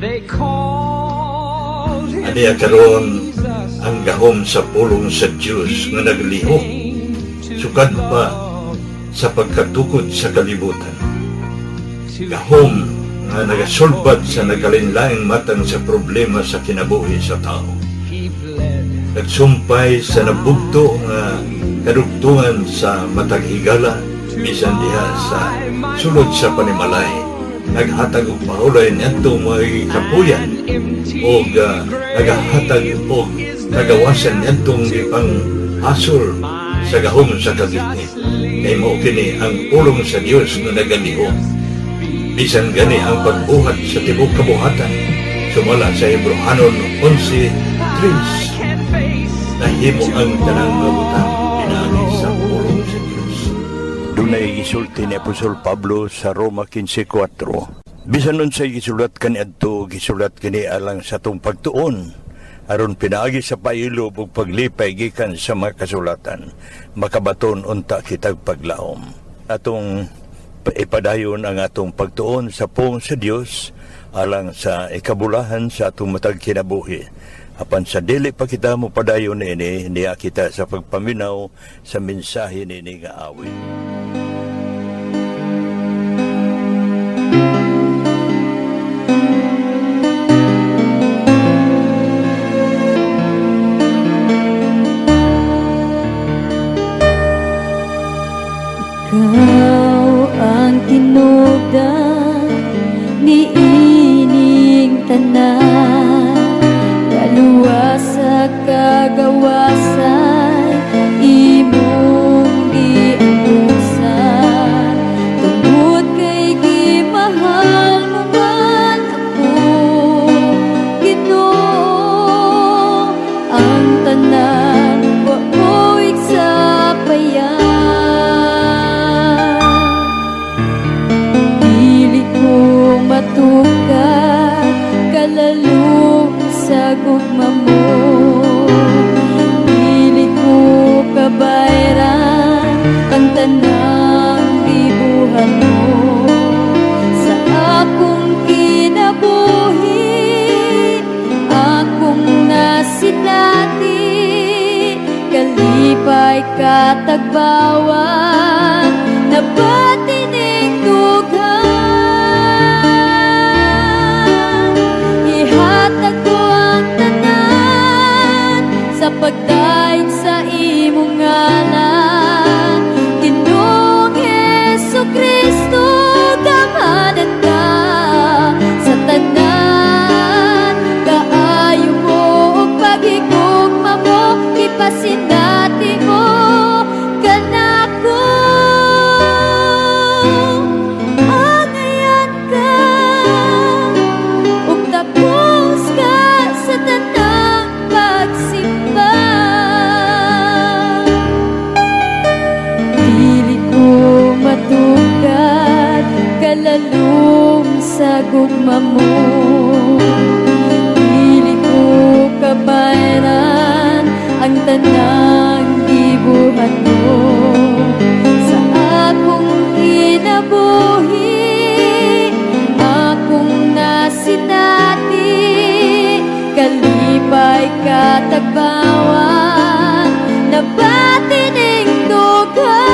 They called him Aniya karon Jesus. ang gahom sa pulong sa Dios nga naglihok sukad pa sa pagkatukod sa kalibutan. Gahom nga nagasulbad sa nagkalainlaing matang sa problema sa kinabuhi sa tao. He bled. Nagsumpay sa nabugto nga kadugtungan sa matag higala bisan diha sa sulod sa panimalay. Naghatag og pahulay niadto mga kapuyan og nagahatag og kagawasan niadtong gipang hasol sa gahom sa kagitnit. Kay mao kini ang pulong sa Dios nga nagalihok. Bisan gani ang pagbuhat sa tibuok kabuhatan sumala sa Hebreohanon 11:3, Can face nahimo ang tanang mga butang pinaagi sa pulong sa Dios. Dunay gisulti ni Apostol Pablo sa Roma 15:4. Bisan unsay gisulat kaniadto, gisulat kini alang sa atong pagtuon aron pinaagi sa pailob ug paglipay gikan sa mga kasulatan, makabaton unta kitag paglaom. Atong ipadayon ang atong pagtuon sa pulong sa Dios alang sa ikabulahan sa atong matag kinabuhi. Apan sa dili pa kita mo padayon niini, niya kita sa pagpaminaw sa mensahe niini nga awit. Ikaw ang tinubdan ni ining tanan, kaluwas sa kagawasan, imong giantusan. Tungod kay gimahal mo man ako, Ginoo, ang tanan wa ko igsapayan. Dili ko matukad kalalom sa gugma mo. Dili ko kabayran ang tanang gibuhat mo. Sa akong kinabuhi, akong nasinati, kalipay katagbawan, nabati ning dughan. Ihatag ko ang tanan sa pagdaig sa imong ngalan. Ginoong Hesu Kristo, gamhanan ka sa tanan. Kaayo mo ug paghigugma mo, ipasinati mo kanako. Angayan ka ug takos ka sa tanang pagsimba. Dili ko matukad kalalom sa gugma mo. Dili ko kabayran ang tanang gibuhat mo. Sa akong kinabuhi, akong nasinati, kalipay katagbawan, nabati ning dughan.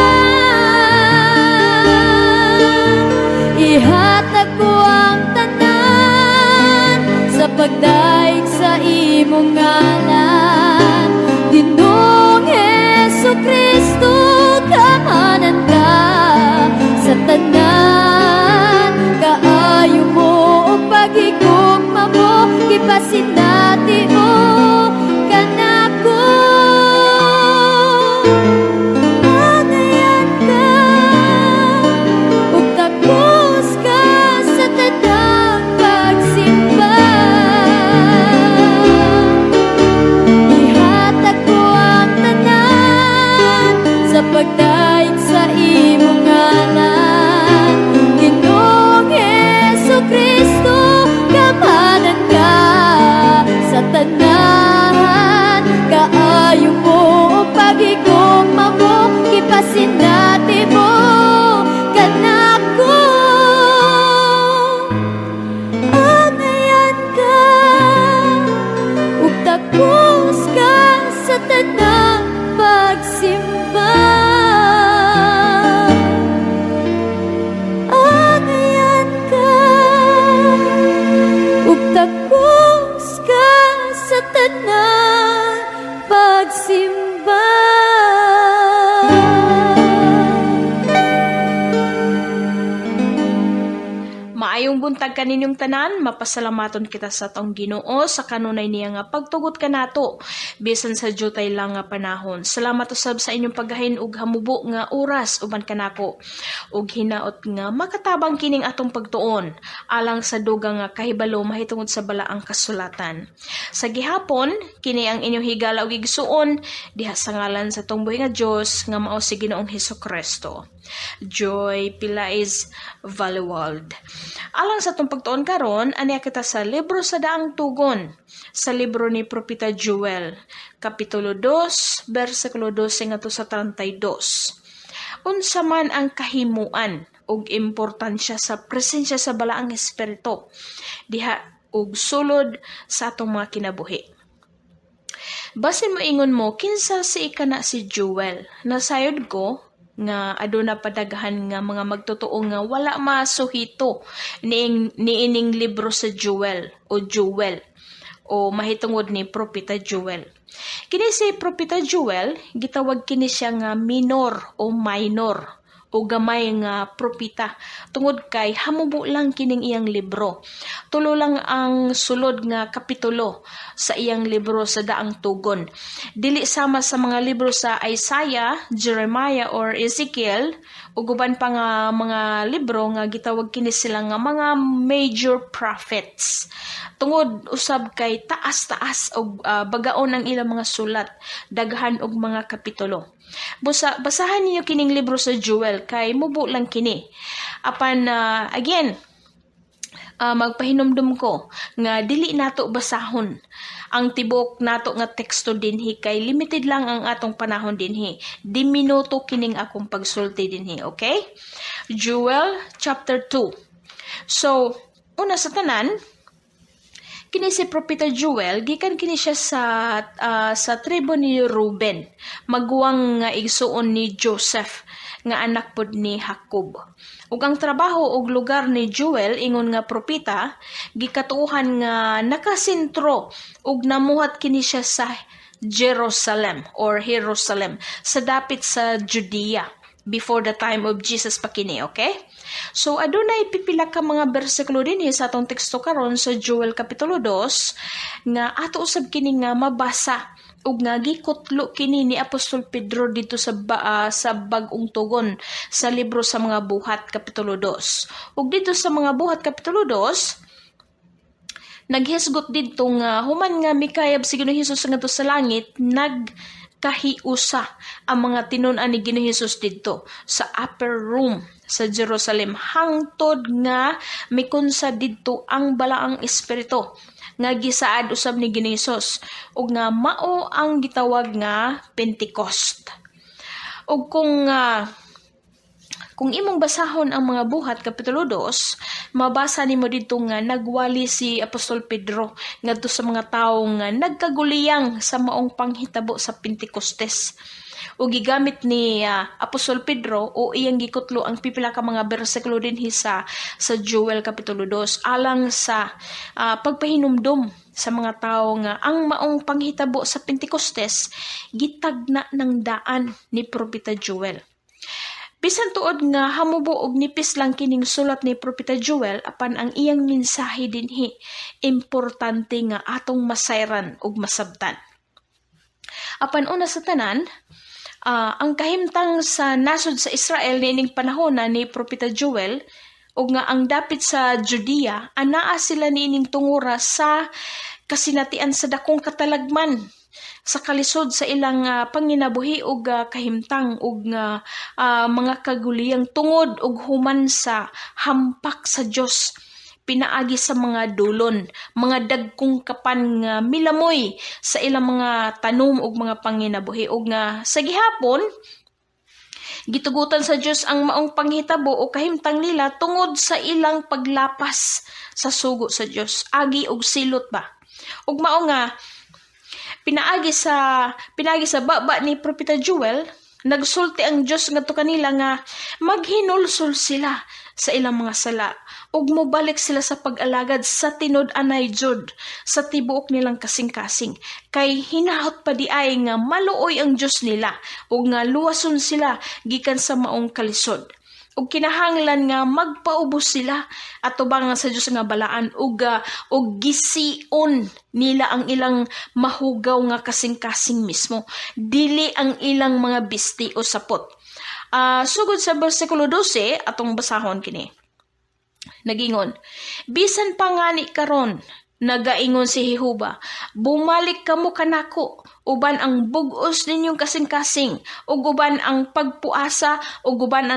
Ihatag ko ang tanan sa pagdaig sa imong ngalan. Ginoong Hesu Kristo, gamhanan ka sa tanan. Kaayo mo ug paghigugma mo, gipasinati mo kanako. Angayan ka ug takos ka sa tanang pagsimba. Takos ka sa tanang pagsimba. Angayan ka ug takos ka sa tanang pagsimba. Maayong buntag kaninyong tanan, mapasalamaton kita sa atong Ginoo sa kanunay niya nga pagtugot kanato bisan sa jutay lang nga panahon. Salamat usab sa inyong paggahin og hamubo nga oras uban kanako ug hinaot nga makatabang kining atong pagtuon alang sa dugang nga kahibalo mahitungod sa balaang kasulatan. Sa gihapon, kini ang inyong higala ug igsuon diha sa ngalan sa atong buhi nga Dios nga mao si Ginoong Hesukristo. Joy Pilais Valuwald. Alang sa atong pagtuon karon, aniya kita sa libro sa Daang Tugon, sa libro ni Propeta Joel, Kapitulo 2, versikulo 12 ngadto sa 32. Unsa man ang kahimuan ug importansya sa presensya sa Balaang Espiritu diha ug sulod sa atong mga kinabuhi? Basin moingon mo, "Kinsa si ikana si Joel?" Nasayod ko nga aduna pa daghan nga mga magtotoo nga wala masuhito niining libro sa Joel o Joel o mahitungod ni Propeta Joel. Kini si Propeta Joel, gitawag kini siya nga minor o minor o gamay nga propeta tungod kay hamubo lang kining iyang libro. Tulo lang ang sulod nga kapitulo sa iyang libro sa Daang Tugon. Dili sama sa mga libro sa Isaiah, Jeremiah or Ezekiel ug uban pa nga mga libro nga gitawag kini sila nga mga major prophets. Tungod usab kay taas-taas og bagaon ang ilang mga sulat, daghan og mga kapitulo. Busa, basahan ninyo kining libro sa Joel kay mubo lang kini. Apan again, magpahinumdum ko nga dili nato basahon ang tibok nato nga teksto dinhi kay limited lang ang atong panahon dinhi. Di minuto kining akong pagsulti dinhi, okay? Joel chapter 2. So, una sa tanan, kini si Propeta Joel gikan kini siya sa tribo ni Ruben, maguwang nga igsuon ni Joseph nga anak pod ni Jacob. Ug ang trabaho ug lugar ni Joel ingon nga propeta gikatuohan nga nakasentro ug namuhat kini siya sa Jerusalem or Jerusalem sa dapit sa Judea before the time of Jesus pa kini, okay? So adunay pipila ka mga bersikulo dinhi sa atong teksto karon sa Joel kapitulo 2 nga ato usab kini nga mabasa ug nga gikutlo kini ni Apostol Pedro dito sa Bag-ong Tugon sa libro sa mga Buhat kapitulo 2. Ug dito sa mga Buhat kapitulo 2, naghisgot didto nga human nga mikayab si Ginoong Hesus ngadto sa langit, nagkahiusa ang mga tinun-an ni Ginoong Hesus didto sa upper room sa Jerusalem hangtod nga mikunsa didto ang Balaang Espiritu nga gisaad usab ni Ginoong Hesus ug nga mao ang gitawag nga Pentecost. Ug kung imong basahon ang mga Buhat kapitulo 2, mabasa nimo didto nga nagwali si Apostol Pedro ngadto sa mga tawo nga nagkaguliyang sa maong panghitabo sa Pentecostes. Ug gigamit ni Apostol Pedro o iyang gikutlo ang pipila ka mga bersikulo dinhi sa Joel kapitulo 2 alang sa pagpahinumdom sa mga tawo nga ang maong panghitabo sa Pentecostes gitagna ng daan ni Propeta Joel. Bisan tuod nga hamubo og nipis lang kining sulat ni Propeta Joel, apan ang iyang mensahe dinhi importante nga atong masayran ug masabtan. Apan una sa tanan, ang kahimtang sa nasod sa Israel niining panahon na ni Propeta Joel ug nga ang dapit sa Judea, anaa sila niining tungura sa kasinatian sa dakong katalagman sa kalisod sa ilang panginabuhi ug kahimtang ug nga mga kaguliyang tungod ug human sa hampak sa Dios pinaagi sa mga dulon, mga dagkong kapan nga milamoy sa ilang mga tanom ug mga panginabuhi ug nga sa gihapon gitugutan sa Dios ang maong panghitabo o kahimtang nila tungod sa ilang paglapas sa sugo sa Dios agi og silot ba. Ug mao nga Pinaagi sa baba ni Propeta Joel, nagsulti ang Dios ngadto kanila nga maghinulsol sila sa ilang mga sala ug mobalik sila sa pag-alagad sa tinud-anay jud sa tibuok nilang kasing-kasing, kay hinahot pa diay nga maluoy ang Dios nila ug nga luwason sila gikan sa maong kalisod, ug kinahanglan nga magpaubos sila atubangan sa Dios nga balaan ug gision nila ang ilang mahugaw nga kasing-kasing mismo, dili ang ilang mga bisti o sapot. Sugod sa bersikulo 12, atong basahon kini. Nagingon, "Bisan pa ngani karon, nagaingon si Jehova, bumalik kamo kanako uban ang bug-os ninyong kasing-kasing ug uban ang pagpuasa ug uban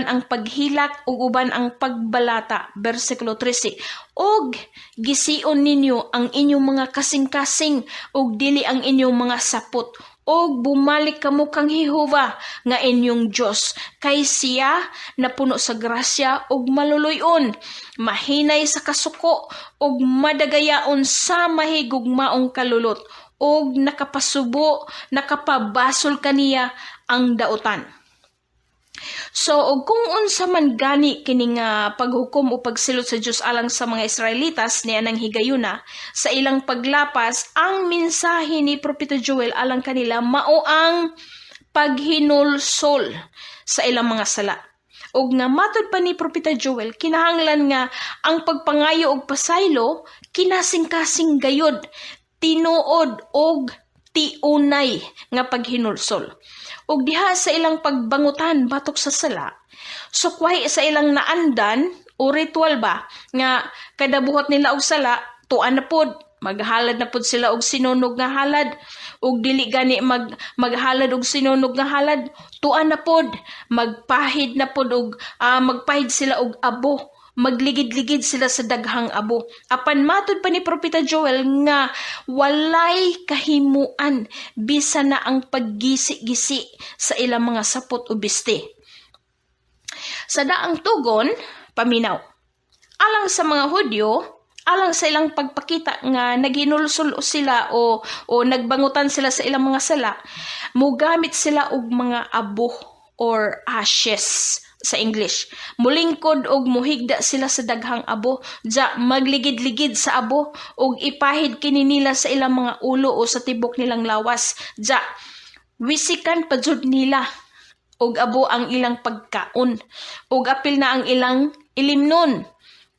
ang paghilak ug uban ang pagbalata." Bersikulo 13, "Ug gision ninyo ang inyong mga kasing-kasing ug dili ang inyong mga sapot, ug bumalik kamo kang Jehova nga inyong Dios, kay siya napuno sa grasya ug maluluy-on, mahinay sa kasuko ug madagayaon sa mahigugmaong kalulot, ug nakapasubo, nakapabasol kaniya ang dautan." So, og kung unsa man gani kini nga paghukom o pagsilot sa Dios alang sa mga Israelitas niya nang higayuna sa ilang paglapas, ang mensahe ni Propeta Joel alang kanila mao ang paghinulsol sa ilang mga sala. Og nga matod pa ni Propeta Joel, kinahanglan nga ang pagpangayo og pasaylo kinasing-kasing gayod, tinuod og tiunay nga paghinulsol. Ug diha sa ilang pagbangutan batok sa sala, sukway sa ilang naandan o ritual ba nga kada buhat nila og sala, tuan na pod maghalad na pod sila og sinunog nga halad, ug dili gani maghalad og sinunog nga halad, tuan na pod magpahid na pod og magpahid sila og abo, magligid-ligid sila sa daghang abo. Apan matud pa ni Propeta Joel nga walay kahimuan bisan na ang paggisi-gisi sa ilang mga sapot o biste. Sa daang tugon, paminaw. Alang sa mga Hudyo, alang sa ilang pagpakita nga naghinulsol sila o nagbangutan sila sa ilang mga sala, mugamit sila og mga abo or ashes sa English. Mulingkod og muhigda sila sa daghang abo, ja magligid-ligid sa abo og ipahid kini nila sa ilang mga ulo o sa tibok nilang lawas. Ja wisikan pa jud nila og abo ang ilang pagkaon ug apil na ang ilang ilimnon.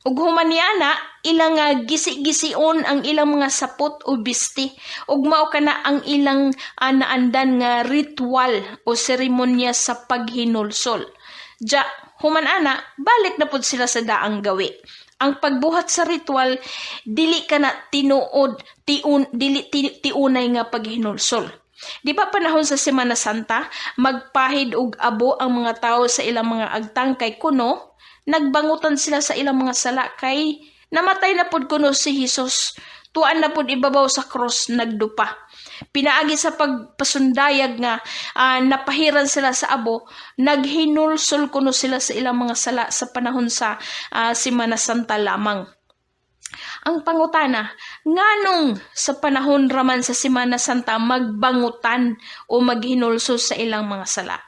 Ug human niana, ilang nga gisi-gision ang ilang mga sapot o bisti, ug mao kana ang ilang naandan nga ritual o seremonya sa paghinulsol. Ja human ana, balik na pud sila sa daang gawi. Ang pagbuhat sa ritual dili kana tinuod tiun dili tiunay nga paghinulsol. Di ba panahon sa Semana Santa, magpahid og abo ang mga tao sa ilang mga agtang kay kuno nagbangutan sila sa ilang mga sala kay namatay na pud kuno si Hesus. Tuan na pud ibabaw sa cross nagdupa. Pinaagi sa pagpasundayag nga napahiran sila sa abo, naghinulsol kuno sila sa ilang mga sala sa panahon sa Semana Santa lamang. Ang pangutana, nganong sa panahon raman sa Semana Santa magbangutan o maghinulsol sa ilang mga sala?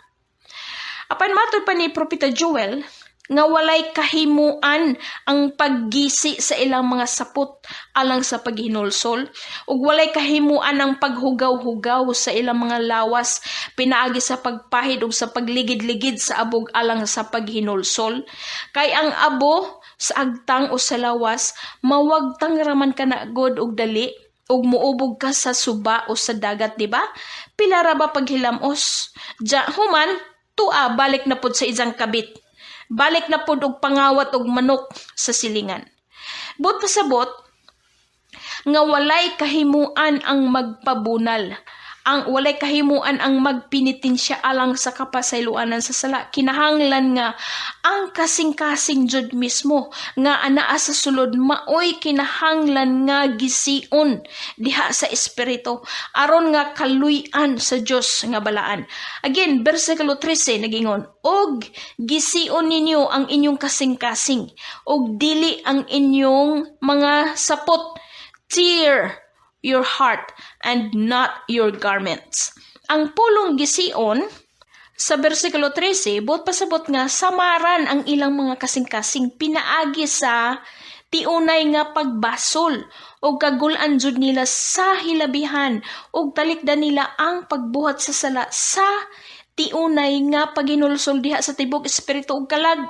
Apan matod pa ni Propeta Joel nga walay kahimuan ang paggisi sa ilang mga sapot alang sa paghinulsol ug walay kahimuan ang paghugaw-hugaw sa ilang mga lawas pinaagi sa pagpahid ug sa pagligid-ligid sa abog alang sa paghinulsol, kay ang abo sa agtang o sa lawas mawagtang raman kana god og dali ug muubog ka sa suba o sa dagat, di ba? Pila ra ba paghilamos? Ja human tua, balik na pud sa isang kabit, balik na pud og pangawat og manok sa silingan. Buot pasabot nga walay kahimuan ang magpabunal, ang walay kahimuan ang magpinitensya alang sa kapasayloanan sa sala. Kinahanglan nga ang kasing-kasing jud mismo nga anaa sa sulod maoy kinahanglan nga gision diha sa espiritu aron nga kaluy-an sa Dios nga balaan. Again, bersikulo 13 nagingon, "Og gision ninyo ang inyong kasing-kasing ug dili ang inyong mga sapot." Tear your heart and not your garments." Ang pulong "gision" sa versikulo 13, buot pasabot nga samaran ang ilang mga kasing-kasing pinaagi sa tiunay nga pagbasol o kagulan jud nila sa hilabihan ug talikdan nila ang pagbuhat sa sala sa tiunay nga paghinulsol diha sa tibok espiritu ug kalag.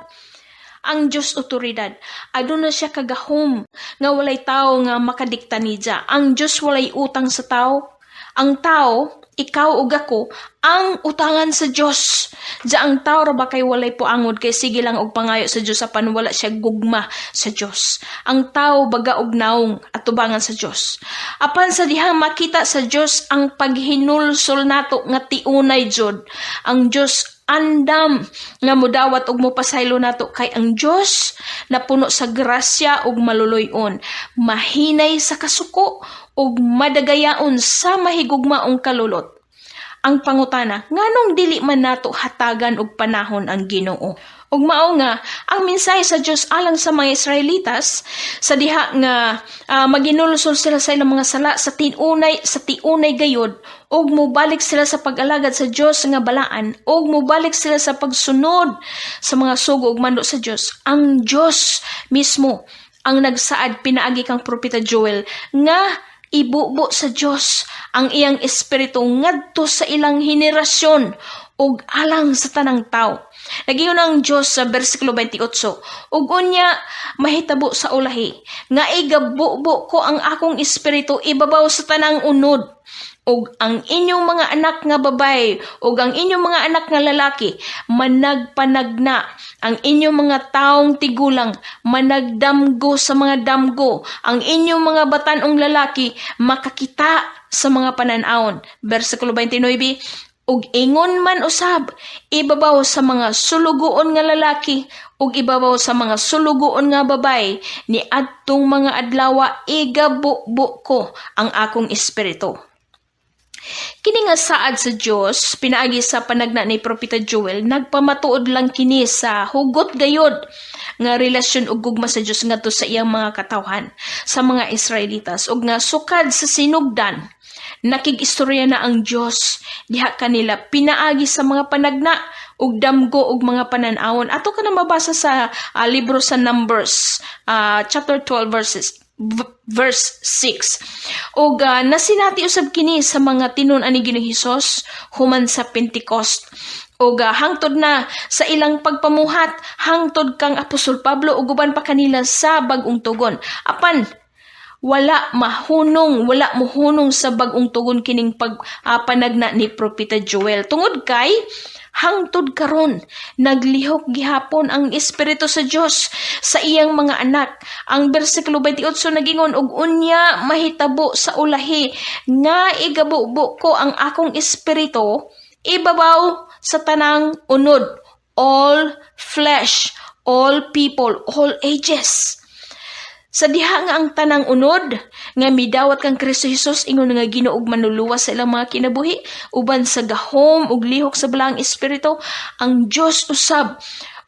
Ang Dios otoridad. Aduna siya kagahom nga walay tawo nga makadikta niya. Ang Dios walay utang sa tao. Ang tao, ikaw ug ako, ang utangan sa Dios. Diya ang tao ra ba kay walay puangod kay sige lang og pangayo sa Dios apan wala siya gugma sa Dios. Ang tao baga og naong atubangan sa Dios. Apan sa dihang makita sa Dios ang paghinulsol nato nga tiunay jud, ang Dios andam nga mudawat ug mopasaylo nato kay ang Dios napuno sa grasya ug maluluy-on, mahinay sa kasuko ug madagayaon sa mahigugmaong kalulot. Ang pangutana, nganong dili man nato hatagan og panahon ang Ginoo? Ug mao nga ang mensahe sa Dios alang sa mga Israelitas sa diha nga maghinulsol sila sa ilang mga sala sa tiunay gayod ug mobalik sila sa pag-alagad sa Dios nga balaan ug mobalik sila sa pagsunod sa mga sugo ug mando sa Dios. Ang Dios mismo ang nagsaad pinaagi kang Propeta Joel nga ibubo sa Dios ang iyang espiritu ngadto sa ilang henerasyon ug alang sa tanang tawo. Nagiyon ang Dios sa bersikulo 28, "Ug unya mahitabo sa ulahi nga igabubo ko ang akong espiritu ibabaw sa tanang unod, ug ang inyong mga anak nga babay ug ang inyong mga anak nga lalaki managpanagna, ang inyong mga taong tigulang managdamgo sa mga damgo, ang inyong mga batan-ong lalaki makakita sa mga panan-awon." Bersikulo 29, "Ug ingon man usab ibabaw sa mga sulugoon nga lalaki ug ibabaw sa mga sulugoon nga babay ni adtong mga adlawa igabubo ko ang akong espiritu." Kini nga saad sa Dios pinaagi sa panagna ni Propeta Joel, nagpamatuod lang kini sa hugot gayod nga relasyon ug gugma sa Dios ngadto sa iyang mga katawhan, sa mga Israelitas, ug nga sukad sa sinugdan nakig-istorya na ang Dios diha kanila pinaagi sa mga panagna ug damgo ug mga panan-awon. Ato ka na mabasa sa libro sa Numbers, chapter 12 verse 6. Ug nasinati usab kini sa mga tinun-an ni Ginoong Hesus human sa Pentecost. Ug hangtod na sa ilang pagpamuhat hangtod kang Apostol Pablo ug uban pa kanila sa Bag-ong Tugon. Apan wala mohunong sa Bag-ong Tugon kining pag panagna ni Propeta Joel tungod kay hangtod karon naglihok gihapon ang espiritu sa Dios sa iyang mga anak. Ang bersikulo 28 nagingon, "Ug unya mahitabo sa ulahi nga igabubo ko ang akong espiritu ibabaw sa tanang unod," all flesh, all people, all ages. Sa diha nga ang tanang unod nga midawat kang Kristo Hesus ingon nga Ginoo ug Manluluwas sa ilang mga kinabuhi uban sa gahom ug lihok sa Balaang Espiritu, ang Dios usab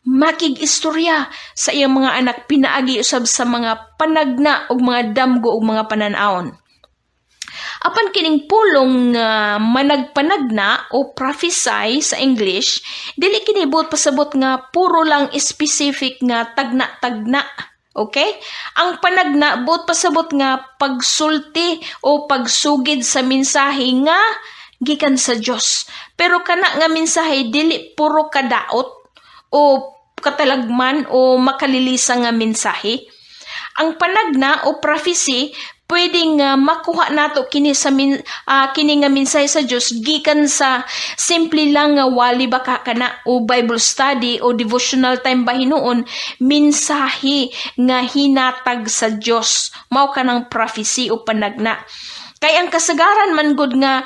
makig-istorya sa iyang mga anak pinaagi usab sa mga panagna ug mga damgo ug mga panan-awon. Apan kining pulong nga "managpanagna" o "prophesy" sa English, dili kini buot pasabot nga puro lang specific nga tagna-tagna. Okay? Ang panagna buot pasabot nga pagsulti o pagsugid sa mensahe nga gikan sa Dios. Pero kana nga mensahe dili puro kadaot o katalagman o makalilisa nga mensahe. Ang panagna o prophecy, pwede nga makuha nato kini nga mensahe sa Dios gikan sa simple lang nga wali ba ka kana o Bible study o devotional time ba hinuon, mensahe nga hinatag sa Dios mao kanang prophecy o panagna. Kay ang kasagaran man gud nga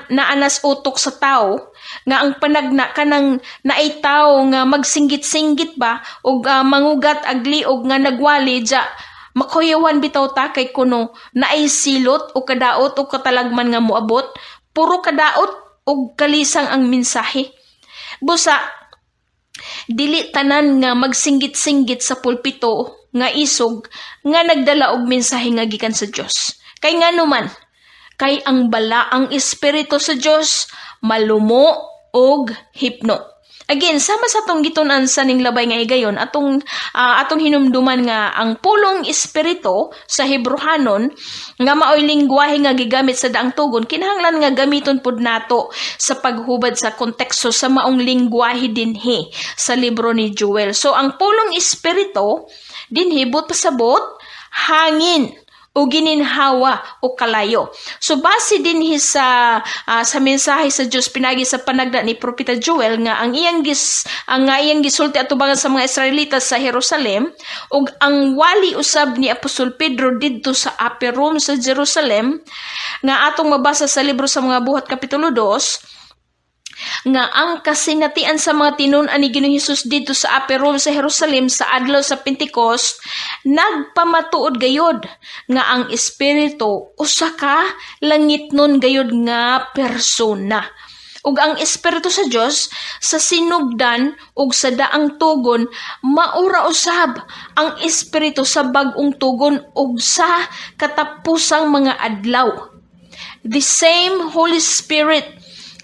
naanas utok sa tao nga ang panagna kanang naay tawo nga magsinggit-singgit ba og mangugat agliog nga nagwali dya, makuyawan bitaw ta kay kuno naay silot o kadaot o katalagman nga moabot, puro kadaot og kalisang ang mensahe. Busa dili tanan nga magsinggit-singgit sa pulpito nga isog nga nagdala og mensahe nga gikan sa Dios. Kay ngano man, kay ang Balaang Espiritu sa Dios malumo og hipno. Again, sama sa atong gitun-an sa ning labay nga higayon, atong hinumduman nga ang pulong espiritu sa Hebrehanon nga maoy lingwahe nga gigamit sa Daang Tugon, kinahanglan nga gamiton pud nato sa paghubad sa konteksto sa maong lingwahe dinhi sa libro ni Joel. So ang pulong espiritu dinhi, buot pasabot, hangin o gininhawa o kalayo. So base dinhi sa mensahe sa Dios pinagi sa panagda ni Propeta Joel nga ang nga iyang gisulti atubangan sa mga Israelita sa Jerusalem ug ang wali usab ni Apostol Pedro didto sa upper room sa Jerusalem nga atong mabasa sa libro sa Mga Buhat kapitulo 2, nga ang kasinatian sa mga tinun-an ni Ginoong Hesus didto sa upper room sa Jerusalem sa adlaw sa Pentecost nagpamatuod gayod nga ang Espiritu usa ka langitnon gayod nga persona. Ug ang Espiritu sa Dios sa sinugdan ug sa Daang Tugon maura usab ang Espiritu sa Bag-ong Tugon ug sa katapusang mga adlaw. The same Holy Spirit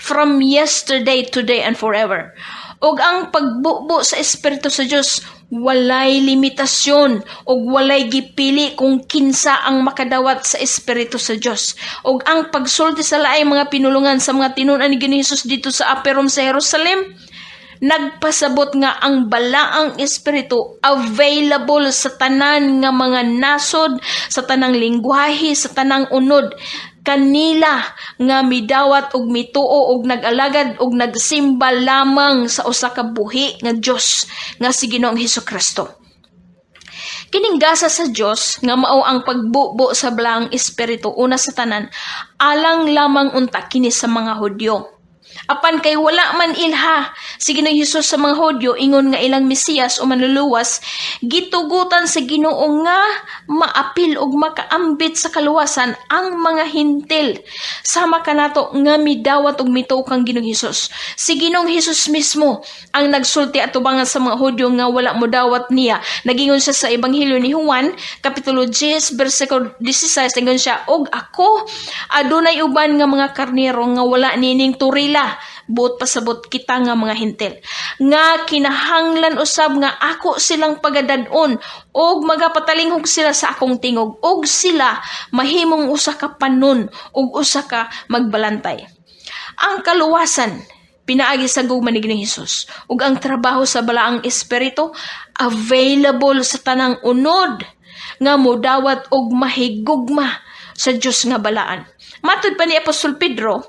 from yesterday, today, and forever. Ug ang pagbubo sa Espiritu sa Dios walay limitasyon ug walay gipili kung kinsa ang makadawat sa Espiritu sa Dios. Ug ang pagsulti sa laing mga pinulungan sa mga tinun-an ni Ginoong Hesus didto sa upper room sa Jerusalem nagpasabot nga ang Balaang Espiritu available sa tanan nga mga nasod, sa tanang lingwahe, sa tanang unod kanila nga midawat og mituo og nag-alagad og nagsimba lamang sa usa ka buhi nga Dios nga si Ginoong Hesus Kristo. Kining gasa sa Dios nga mao ang pagbubo sa Balaang Espiritu, una sa tanan, alang lamang unta kini sa mga Hudyo. Apan kay wala man ilha si Ginoong Hesus sa mga Hudyo ingon nga ilang Mesiyas o Manluluwas, gitugutan sa Ginoo nga maapil og makaambit sa kaluwasan ang mga Hintil sama kanato nga midawat og mituo kang Ginoong Hesus. Si Ginoong Hesus mismo ang nagsulti atubangan sa mga Hudyo nga wala modawat niya. Nagingon siya sa Ebanghelyo ni Juan kapitulo 10 bersikulo 16, ingon siya, "Og ako adunay uban nga mga karnero nga wala nining toril," buot pasabot kita nga mga Hintil, "nga kinahanglan usab nga ako silang pagadad-on og magapatalinghog sila sa akong tingog og sila mahimong usa ka panon ug usa ka magbalantay." Ang kaluwasan pinaagi sa gugma ni Ginoong Hesus ug ang trabaho sa Balaang Espiritu available sa tanang unod nga modawat og mahigugma sa Dios nga Balaan. Matud pa ni Apostol Pedro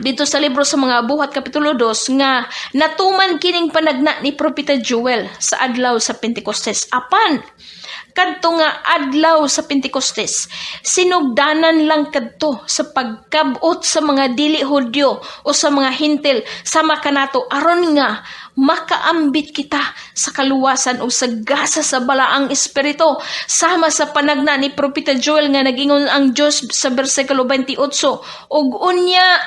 didto sa libro sa Mga Buhat kapitulo 2 nga natuman kining panagna ni Propeta Joel sa adlaw sa Pentecostes. Apan kadto nga adlaw sa Pentecostes, sinugdanan lang kadto sa pagkabot sa mga dili Hudyo o sa mga Hintil sama kanato aron nga makaambit kita sa kaluwasan o sa gasa sa Balaang Espiritu sama sa panagna ni Propeta Joel nga nagingon ang Dios sa bersikulo 28, "Ug unya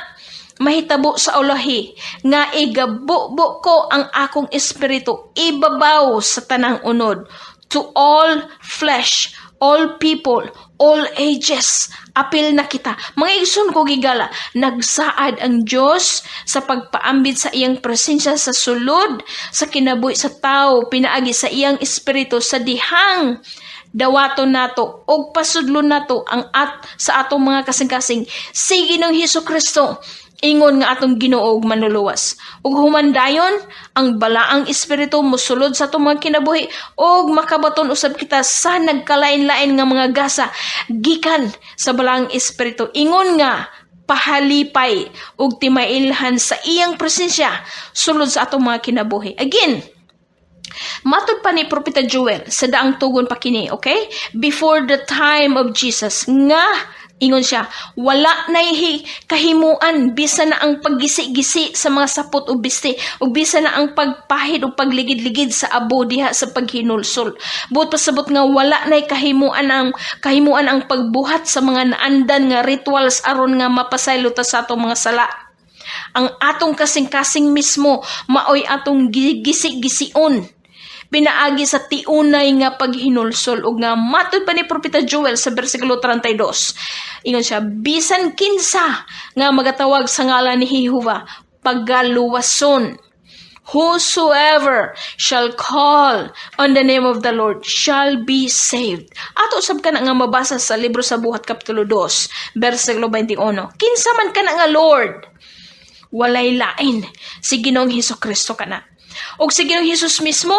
mahitabo sa ulahi nga igabubo ko ang akong Espiritu ibabaw sa tanang unod," to all flesh, all people, all ages. Apil na kita. Mga igsoon ko gigala, nagsaad ang Dios sa pagpaambit sa iyang presensya sa sulod sa kinabuhi sa tao pinaagi sa iyang Espiritu sa dihang dawaton nato og pasudlon nato ang at sa atong mga kasing-kasing si Ginoong Hesus Kristo ingon nga atong Ginoo ug Manluluwas. Ug human dayon, ang Balaang Espiritu mosulod sa atong mga kinabuhi ug makabaton usab kita sa nagkalain-lain nga mga gasa gikan sa Balaang Espiritu ingon nga pahalipay ug timailhan sa iyang presensya sulod sa atong mga kinabuhi. Again, matud pa ni Propeta Joel sa Daang Tugon pa kini, okay? Before the time of Jesus nga ingon siya, wala na kahimuan bisan na ang paggisi-gisi sa mga sapot o biste o bisan na ang pagpahid o pagligid-ligid sa abo diha sa paghinulsol. Buot pasabot nga wala na kahimuan ang pagbuhat sa mga naandan nga rituals aron nga mapasaylo ta sa atong mga sala. Ang atong kasing-kasing mismo maoy atong gisi-gision. Pinaagi sa tiunay nga paghinulsol ug nga matud pa ni Propeta Joel sa bersikulo 32. Ingon siya, bisan kinsa nga magatawag sa ngalan ni Jehova, pagaluwason. Whosoever shall call on the name of the Lord shall be saved. Ato usab kana nga mabasa sa libro sa Buhat, Kapitulo 2, bersikulo 21. Kinsa man kana nga Lord? Walay lain, si Ginoong Hesus Kristo kana. Og si Ginoong Hesus mismo,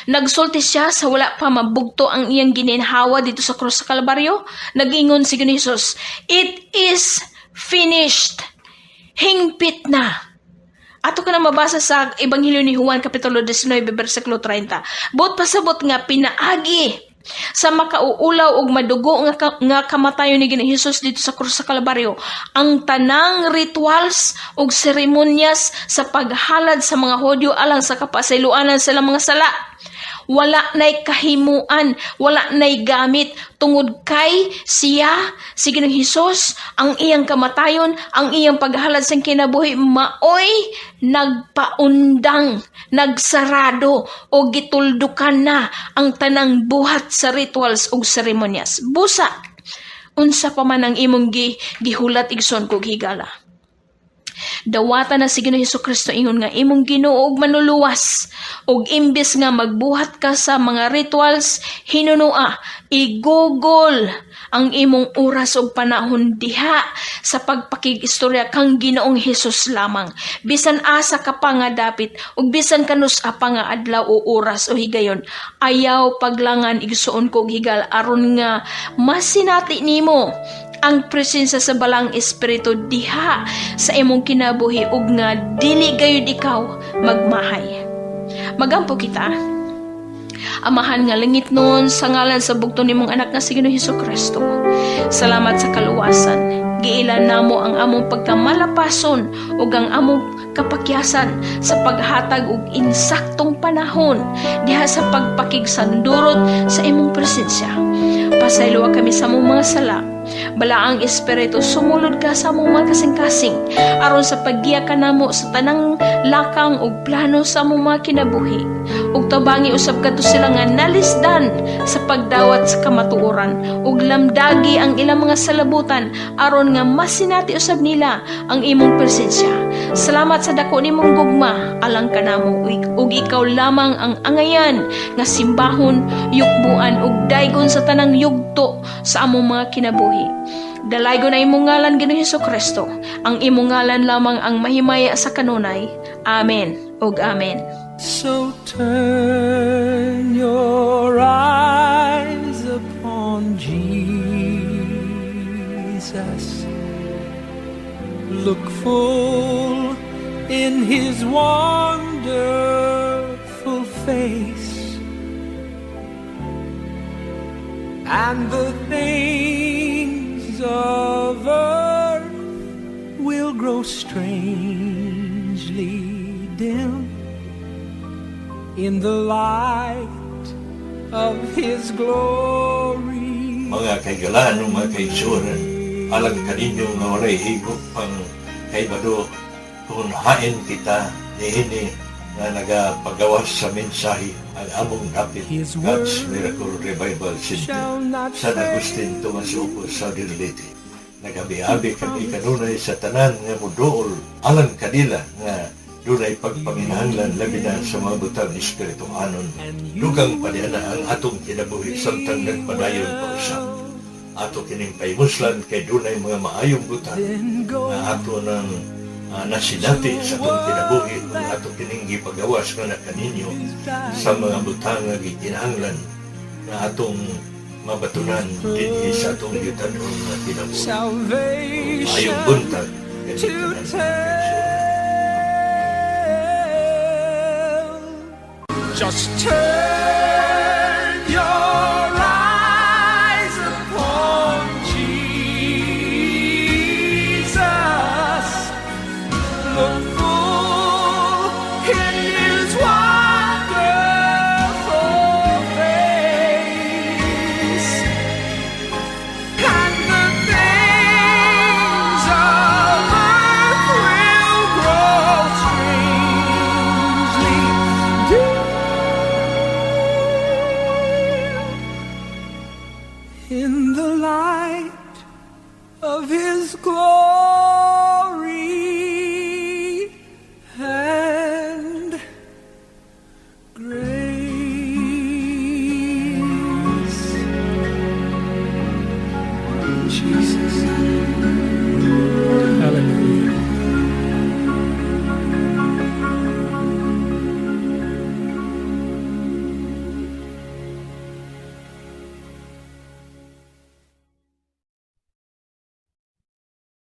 nagsulti siya sa wala pa mabugto ang iyang gininhawa dito sa krus sa Kalbaryo. Nag-ingon si Ginoong Hesus, "It is finished." Hingpit na. Ato kana mabasa sa Ebanghelyo ni Juan, Kapitulo 19, bersikulo 30. Buot pasabot nga pinaagi sa makauulaw og madugo nga kamatayon ni Ginoong Hesus dito sa krus sa Kalbaryo, ang tanang rituals ug seremonyas sa paghalad sa mga Hudyo alang sa kapasayloanan sa ilang mga sala, wala na'y kahimuan, wala na'y gamit tungod kay siya, si Ginoong Hesus, ang iyang kamatayon, ang iyang paghalad sa kinabuhi maoy nagpaundang, nagsarado o gituldukan na ang tanang buhat sa rituals ug seremonyas. Busa, unsa pa man ang imong gihulat, igsoon kog higala, dawata na si Ginoong Hesus Kristo ingon nga imong Ginoo ug Manluluwas. Ug imbes nga magbuhat ka sa mga rituals, hinunua igugol ang imong oras ug panahon diha sa pagpakig-istorya kang Ginoong Hesus lamang. Bisan asa ka pa nga dapit ug bisan kanus-a pa nga adlaw o oras o higayon, ayaw paglangan, igsuon kog higala, aron nga masinati nimo ang presensya sa Balaang Espiritu diha sa imong kinabuhi ug nga dili gayud ikaw magmahay. Magampo kita. Amahan nga langitnon, sa ngalan sa bugto nimong anak nga si Ginoong Hesus Kristo. Salamat sa kaluwasan. Giila namo ang among pagkamalapason ug ang among kapakyasan sa paghatag og insaktong panahon diha sa pagpakigsandurot sa imong presensya. Pasayloa kami sa among mga sala. Balaang Espiritu, sumulod ka sa among mga kasing-kasing aron sa paggiya ka namo sa tanang lakang ug plano sa among mga kinabuhi. Ug tabangi usab kadto sila nga nalisdan sa pagdawat sa kamatuoran ug lamdagi ang ilang mga salabutan aron nga masinati usab nila ang imong presensya. Salamat sa dako nimong gugma alang kanamo ug ikaw lamang ang angayan nga simbahon, yukbuan ug daygon sa tanang yugto sa among mga kinabuhi. Dalaygon ang imong ngalan, Ginoong Hesus Kristo. Ang imong ngalan lamang ang mahimaya sa kanunay. Amen ug amen. So turn your eyes upon Jesus. Look full in his wonderful face, and the things of earth will grow strangely dim in the light of his glory. Mga kahigalaan ug mga kaigsuonan, alang kaninyo nga walay higop pang kaibado kung hain kita niini nga nagapagawas sa mensahe, ang among dapit, His God's word Miracle Revival Center, shall not San Agustin, Tomas Opos, Southern Leyte. Nagabi-abi kami kanunay sa tanan nga muduol alang kanila nga dunay pagpanginahanglan, labi na sa mga butang espirituhanon. Dugang pa niya na ang atong kinabuhi samtang nagpadayon pa usab. Ato kining pahimuslan kay dunay mga maayong butang nga ato nang nasinati sa atong kinabuhi kung ato kining gipagawas nga na kaninyo sa mga butang nga gikinahanglan nga atong mabatunan dinhi sa atong yutanon nga kinabuhi. Salvation Maayong buntag to kaninyong tanan. tell. Just turn your eyes upon Jesus. Look full in his wonderful face, and the things of earth will grow strangely dim. In the light of His glory and grace. Jesus.